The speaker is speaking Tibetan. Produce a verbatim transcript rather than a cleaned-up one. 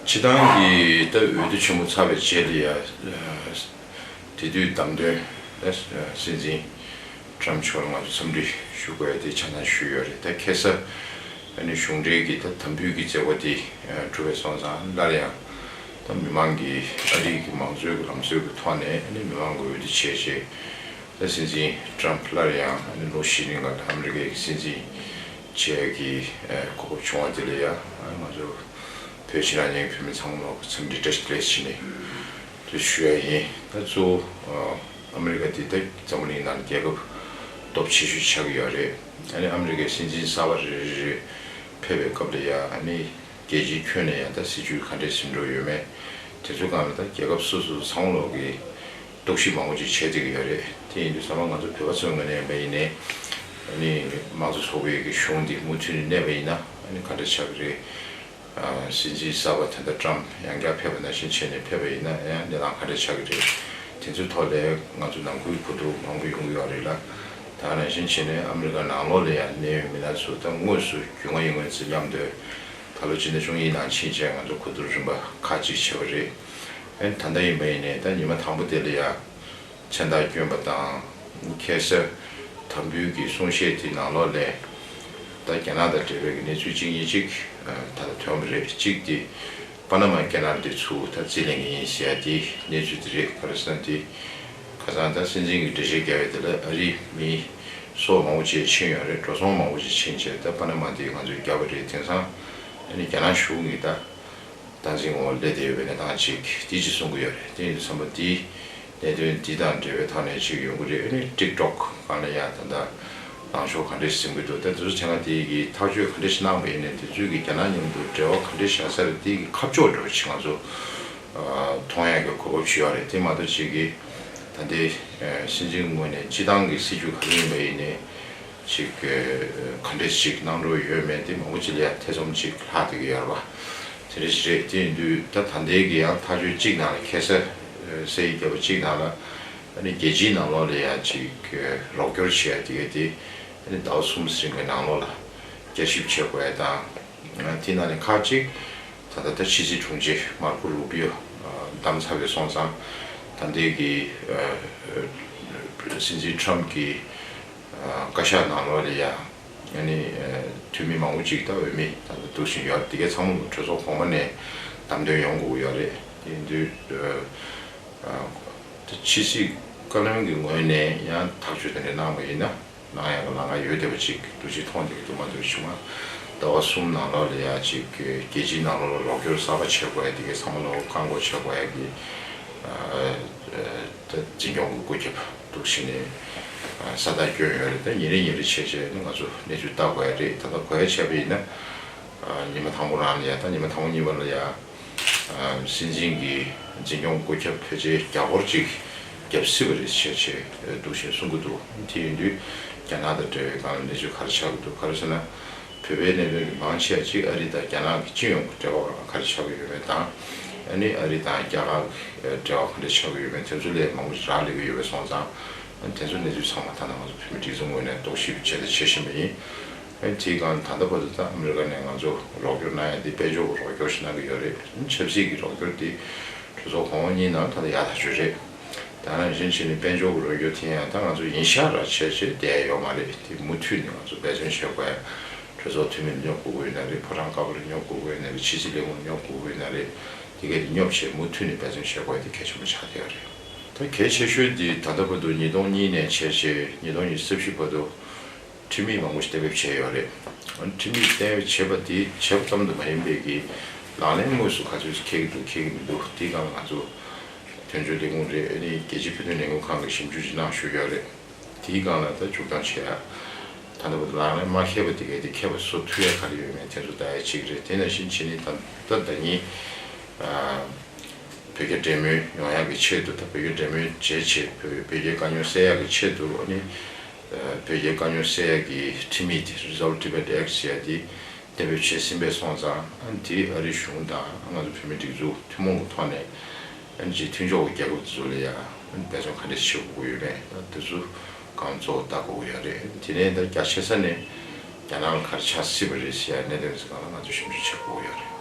སྤྱི་བཏང་གི་ད་འོས་བསྡུ་ཆེན་མོ་ཚར་བའི་རྗེས་ལ་ཡ། དེ་དུས་བདམས་ཐོན་ད་སྲིད་འཛིན་ཊམ་ཕྱོགས་ལ་ང་ཚོ་འཚམས་འདྲི་ཞུ་དགོས་ཡ་དེ་ཆ་ཚང་ཞུས་ཡོད་རེད། ད་ཁ་སང་ཨ་ནི་གཞུང་འབྲེལ་གྱི་ད་དམ་འབུལ་གྱི་མཛད་སྒོ་དེ་གྲུབ་པ་སོང་ཙང་སླར་ཡང་ད་མི་མང་གི་ཨ་རིའི་གི་མང་གཙོའི་གི་ལམ་སྲོལ་གྱི་ཐོག་ནས་ཨ་ནི་མི་མང་གི་འོས་བསྡུ་བྱས་རྗེས། ད་སྲིད་འཛིན་ཊམ་ཕ་སླར་ཡང་ཨ་ནི་ལོ་བཞི་རིང་ལ་ཨ་མི་རི་ཀའི་སྲིད་འཛིན་བྱེད་ཀྱི་གོ་སྐབས་བྱུང་བ་དེ་ལ་ཡང་ང་ཚོ་བོད་ཕྱི་ནང་གཉིས་ཀྱི་བོད་མི་ཚང་མ་ལོ་འཚམས་འདྲི་བཀྲ་ཤིས་བདེ་ལེགས་ཞུ་ནས་དེ་ཞུ་ཡ་ཡིན། ད་གཙོ་བོ་ཨ་མི་རི་ཀ་དེ་ད་འཛམ་བུ་གླིང་ནང་རྒྱལ་ཁབ་སྟོབས་ཆེ་ཤོས་ཆགས་ཀྱི་ཡོད་རེད། ཨ་ནི་ཨ་མི་རི་ཀའི་སྲིད་འཛིན་གསར་པ་རེ་རེ་རེ་ཕེབས་པའི་སྐབས་ལ་ཡང་ཨ་ནི་རྒྱལ་སྤྱིའི་ཁྱོན་ནས་ཡང་ད་སྲིད་ཇུས་ག་འདྲས་ཟིན་འགྲོ་ཡོད་མེད། དེ་ཚོའི་སྒང་ལ་ད་རྒྱལ་ཁབ་སོ་སོ་ཚང་མ་ལོག་གི་རྟོག་ཞིབ་མང་པོ་ཅིག་བྱེད་བསྡད་ཀྱི་ཡོད་རེད། དེ་ཡིན་དུས་ཚང་མ་ང་ཚོ་བོད་པ་ཚོའི་ངོས་ནས་ཡིན་པ་ཡིན་ནའི་ཨ་ནི་དམངས་གཙོ་ཚོགས་པའི་གི་གཞུང་འདི་མུ་མཐུད་ནས་གནས་པ་ཡིན་ན་ཨ་ནི་ག་འདྲ་ཆགས་ཀྱི་རེད། ཨ་སྲིད་འཛིན་གསར་པ་ད་ལྟ་ཊམ་ཡང་བསྐྱར་ཕེབས་པ་ནང་བཞིན་བྱས་ནས་ཕེབས་པ་ཡིན་ན་ཡང་གནས་སྟངས་ག་འདྲ་ཆགས་ཀྱི་རེད། དེ་ཚོའི་ཐོག་ལ་ང་ཚོ་ནང་ཁུལ་གོ་བསྡུར་མང་པོ་ཡོང་གི་ཡོད་རེད་ལ། ད་ནང་བཞིན་བྱས་ནས་ཨ་མི་རི་ཀ་ནང་ལོགས་ལ་ཡང་གནད་ཡོད་མི་སྣ་ཚོ་ད་དངོས་སུ་རྒྱུས་མངའ་ཡོད་མཁན་ཚོ་མཉམ་དུ་ད་ལོ་སྤྱི་ཟླ་བཅུ་གཉིས་ནང་ཕྱིན་བྱས་ང་ཚོ་གོ་བསྡུར་རིམ་པ་ཁག་ཅིག་བྱས་པ་རེད། ཨ་ནི་ད་ལྟ་ཡིན་པ་ཡིན་ནའི་ད་ཉི་མ་དང་པོ་དེ་ལ་ཡང་མཚན་རྟགས་བསྐྱོན་པ་དང་། ཁ་སང་དམ་འབུལ་གྱི་གསུང་བཤད་དེ་ནང་ལོགས་ལ་ད་རྒྱ་ནག་དང་འབྲེལ་བའི་གནས་ཚུལ་གཅིག་གཉིས་ཅིག་ད་ལྟ་ཐོན་པ་རེད། གཅིག་དེ་པ་ན་མ་སྐེ་ནག་དེ་ཚུར་ད་རྩིས་ལེན་གྱི་ཡིན་ཟེར་ཡ་དེ་གནས་ཚུལ་དེ་རེད། ག་རེ་ཟེར་ན་དེ་ཁ་སང་ད་སྲིད་འཛིན་གྱི་འགྲེལ་བཤད་རྒྱག་པའི་དེ་ལ་ཨ་རིའི་མི་སོ་མང་པོ་ཅིག་ཕྱིན་ཡོད་རེད། འགྲོ་སོང་མང་པོ་ཅིག་ཕྱིན་བྱས་ད་པ་ན་མ་དེ་ང་ཚོས་བརྒྱབ་པ་རེད། དེང་སང་ཨ་ནི་རྒྱ་ནག་གཞུང་གིས་ད་སྟངས་འཛིན་འོག་སླེབས་བསྡད་ཡོད་པའི་གནས་སྟངས་ཅིག་དེ་ཅིག་གསུང་གི་ཡོད་རེད། དེ་ཡིན་དུས་ཙམ་པ་དེའི་གནད་དོན་འདི་དང་འབྲེལ་བའི་ཐོག་ནས་ཅིག་ཡོང་གི་རེད། ཨ་ནི་ཊིག་ཊོག་སྒང་ལ་ཡང་ད་ལྟ་ལངས་ཕྱོགས་ག་འདྲས་ཟིན་གྱི་འདུག་ད་དེ་ཚོ་བྱས་ན་དེ་གི་ཐག་གཅོད་ག་འདྲས་ཤིག་གནང་བ་ཡིན་ནའི་དེ་ཚོས་ཀྱི་རྒྱ་ནག་མཉམ་དུ་འབྲེལ་བ་ག་འདྲས་བཞག་ས་རེད། དེ་གི་ཁ་ཕྱོགས་འདྲ་བོ་ཅིག་ང་ཚོ་མཐོང་ཡག་གི་གོ་སྐབས་ཅིག་ཡོད་རེད། དེ་མ་གཏོགས་ཅིག་གི་ད་ལྟའི་སྲིད་འཛིན་ངོས་ནས་སྤྱི་བཏང་གི་སྲིད་ཇུས་ག་རེ་ཡིན་པ་ཡིན་ནའི། ཅིག་ག་འདྲས་ཅིག་གནང་འགྲོ་ཡོད་མེད་དེ་མང་པོ་ཅིག་ལ་ཡང་ཐེ་ཚོམ་ཅིག་ལྷག་བསྡད་ཀྱི་ཡོད་རེད་པ། དེ་འདྲ་ཞིག་རེད། དེ་ཡིན་དུས་ད་ད་ལྟའི་གི་ཡང་ཐག་གཅོད་གཅིག་ནང་ལ་ཁ་སང་གསལ་བཤད་བརྒྱབ་པ་གཅིག་ནང་ལ་ཨ་ནི་རྒྱལ་སྤྱིའི་ནང་ལོགས་ལ་ཡང་ཅིག་རོགས་སྐྱོར་བྱེད་ཡ་དེ་ག་དེ་ཨ་ནི་ཟླ་བ་གསུམ་རིང་གི་ནང་ལོགས་ལ་བསྐྱར་ཞིབ་བྱེད་དགོས་ཡ་དང་། དེ་ནང་ནས་ཁག་ཅིག་ད་ལྟ་ད་ཕྱི་སྲིད་དྲུང་ཆེ་མར་ཀོ་རུ་པི་ཡོ་བདམས་ཚར་བའི་སོང་ཙང་ད་ལྟའི་གི་སྲིད་འཛིན་ཊམ་གི་བཀའ་ཤག་ནང་ལོགས་ལ་ཡ་ཨ་ནི་འཐུས་མི་མང་པོ་ཅིག་ད་འོས་མི་ད་ལྟ་འདུག་བཞིན་ཡོད། དེ་གའི་ཚང་མ་གྲོས་ཚོགས་གོང་མ་ནས་བདམས་ཐོན་ཡོང་དགོས་ཀྱི་ཡོད་རེད། དེ་ཡིན་དུས་ད་ཕྱི་སྲིད་བཀའ་བློན་གྱི་ངོས་ནས་ཡང་ཐག་གཅོད་དེ་འདྲ་གནང་བ་ཡིན་ན་གནང་ཡག་གི་ལམ་ཁ་ཡོད་བསྡད་པ་ཅིག་འདུག་ཅིག་མཐོང་བསྡད་ཀྱི་འདུག་མ་གཏོགས་ཕྱི་མ་ཟླ་བ་གསུམ་ནང་ལོགས་ལ་ཡ་ཅིག་རྒྱལ་སྤྱིའི་ནང་ལོགས་ལ་རོགས་སྐྱོར་གསར་པ་བྱེད་དགོས་ཡ་དེ་གའི་ཚང་མ་ལོག་བཀག་འགོག་བྱེད་དགོས་ཡ་གི་ད་འཛིན་སྐྱོང་གི་བཀོད་ཁྱབ་འདུག་བཞིན་ནས་ས་རྟགས་བསྐྱོན་ཡོད་རེད། ད་ཉིན་རེ་ཉིན་རེ་བྱས་བྱས་ནས་ང་ཚོ་གནས་ཚུལ་ལྟ་དགོས་ཡ་རེད། ད་ལྟ་གོ་ཡ་བྱས་པ་ཡིན་ན་ཉི་མ་དང་པོ་རང་ལ་ཡ་ད་ཉི་མ་དང་པོ་གཉིས་པ་ལ་ཡ་སྲིད་འཛིན་གྱི་འཛིན་སྐྱོང་བཀོད་ཁྱབ་ཕལ་ཆེར་བརྒྱ་སྐོར་ཅིག་བརྒྱབ་སྲིད་པ་རེད་ཟེར་བྱས་འདུག་བཞིན་གསུང་གི་འདུག་དེ་ཡིན་དུས་རྒྱ་ནག་དང་འབྲེལ་བའི་སྒང་ལ་གནས་ཚུལ་ག་རེ་ཆགས་ཀྱི་འདུག་ག་རེ་ཟེར་ན། བོད་པའི་གནད་དོན་གྱི་མང་ཆེ་བ་གཅིག་ཨ་རི་དང་རྒྱ་ནག་གི་སྤྱི་ཡོངས་ཀྱི་འབྲེལ་བ་ག་རེ་ཆགས་ཀྱི་ཡོད་མེད་དང་། ཨ་ནི་ཨ་རི་དང་རྒྱ་གར་གྱི་འབྲེལ་བ་ག་འདྲ་ཆགས་ཀྱི་ཡོད་མེད་དེ་ཚོ་ལས་མང་པོ་ཞིག་རག་ལས་ཀྱི་ཡོད་པ་སོང་ཙང་། ཨ་ནི་དེ་ཚོ་གནས་ཚུལ་ཚང་མ་ད་ལྟ་ང་ཚོ་བོད་མི་སྒྲིག་འཛུགས་ངོས་ནས་རྟོག་ཞིབ་བྱས་ཏེ་བྱེད་བཞིན་པ་ཡིན། ཨ་ནི་དེའི་སྒང་ད་ལྟ་བར་དུ་ད་ཨ་མི་རི་ཀ་ནས་ང་ཚོ་རོགས་སྐྱོར་གནང་ཡ་དེ་དཔལ་འབྱོར་གྱི་རོགས་སྐྱོར་ཞིག་གནང་གི་ཡོད་རེད། ཨ་ནི་ཆབ་སྲིད་ཀྱི་རོགས་སྐྱོར་དེ་གྲོས་ཚོགས་གོང་འོག་གཉིས་ནང་ད་ལྟ་ཡག་ཐག་ཆོད་རེད། ད་ནང་བཞིན་བྱས་ནས་དཔལ་འབྱོར་གྱི་རོགས་སྐྱོར་དེ་ཡང་ད་ང་ཚོ་ཡིན་ཤག་ར་བྱས་བྱས་བསྡད་ཡ་ཡོད་མ་རེད། དེ་མུ་མཐུད་ནས་ང་ཚོ་འབད་བརྩོན་བྱེད་དགོས་ཡ། གྲོས་ཚོགས་འཐུས་མི་ལ་སྙོབ་དགོས་ཀྱི་ཡོད་ན་རེད། ཕོ་བྲང་དཀར་པོ་ལ་སྙོབ་དགོས་ཀྱི་ཡོད་ན་རེད། ཕྱི་སྲིད་ལས་ཁུངས་ལ་སྙོབ་དགོས་ཀྱི་ཡོད་ན་རེད། དེ་གས་དེ་སྙོབ་བྱས་མུ་མཐུད་ནས་འབད་བརྩོན་བྱེད་དགོས་ཡ་དེ་གལ་ཆེན་པོ་ཆགས་བསྡད་ཡོད་རེད། ད་གལ་ཆེ་ཤོས་དེ་ད་ལྟ་བར་དུ་ཉིས་སྟོང་གཉིས་ནས་བྱས་བྱས་ཉིས་སྟོང་ཉི་ཤུ་རྩ་བཞི་བར་དུ་ཁྲིམས་ཡིག་མང་པོ་ཞིག་གཏན་འབེབས་བྱས་ཡོད་རེད། ཁྲིམས་ཡིག་གཏན་འབེབས་བྱས་པ་དེ་བྱས་པ་ཙམ་དུ་མ་ཡིན་པའི་གི་ལག་ལེན་དངོས་སུ་ག་ཚོད་ཅིག་འཁེལ་གྱི་འདུག་འཁེལ་གྱི་མི་འདུག་དེའི་སྒང་ལ་ང་ཚོ་དོན་གཅོད་ལས་ཁུངས་རེད། ཨ་ནི་རྒྱལ་སྤྱིའི་ཕན་ཚུན་ལས་འགུལ་ཁང་གིས་ཞིབ་འཇུག་ཅིག་གནང་བཞུགས་ཡོད་རེད། དེའི་སྒང་ལ་ད་འཇུག་སྟངས་བྱེད་ཡ། ད་ལྟ་བར་དུ་ལག་ལེན་མ་འཁེལ་བ་དེ་གས་དེ་འཁེལ་བ་བཟོ་ཐུབ་ཡ་ག་རེ་ཡོད་མེད་དེ་ཚོ་ལྟ་ཡ་གཅིག་རེད། དེ་ནང་བཞིན་བྱས་ནས་ད་ད་ལྟ་ཉིད་ཨ་བོད་རྒྱ་འབྲེལ་མོལ་ཡོང་ཡག་གི་ཆེད་དུ་ད་བོད་རྒྱ་འབྲེལ་མོལ་བྱས་བྱས་བོད་བོད་རྒྱའི་དཀའ་རྙོག་སེལ་ཡག་གི་ཆེད་དུ་ཨ་ནི་ཨ་བོད་རྒྱའི་དཀའ་རྙོག་སེལ་ཡག་གི་ཁྲིམས་ཡིག་དེ་Resolve Tibet Act ཟེར་ཡ་དེ་གཏན་འབེབས་བྱས་ཟིན་པས་སོང་ཙང་། ཨ་ནི་དེ་ཨ་རིའི་གཞུང་དང་ང་ཚོ་བོད་མིའི་སྒྲིག་འཛུགས་ཐུན་མོང་གི་ཐོག་ནས་ཨ་ནི་ཅིག་མཐུན་ཕྱོགས་ཀྱི་རྒྱལ་ཁབ་དེ་ཚོ་ལ་ཡ་ཨ་ནི་འབད་བརྩོན་ག་འདྲས་བྱེད་དགོས་ཀྱི་ཡོད་མེད་ད་དེ་ཚོ་སྒང་གཙོ་བོ་ལྟ་དགོས་ཀྱི་ཡོད་རེད། དེ་ནས་ད་རྒྱ་ཆེ་ས་ནས་རྒྱ་ནག་ལ་ག་རེ་ཆགས་སྲིད་པ་རེད་ཟེར་ཡ་གནད་དོན་ཚོ་སྒང་ལ་ང་ཚོ་ཞིབ་འཇུག་བྱེད་དགོས་ཀྱི་ཡོད་རེད།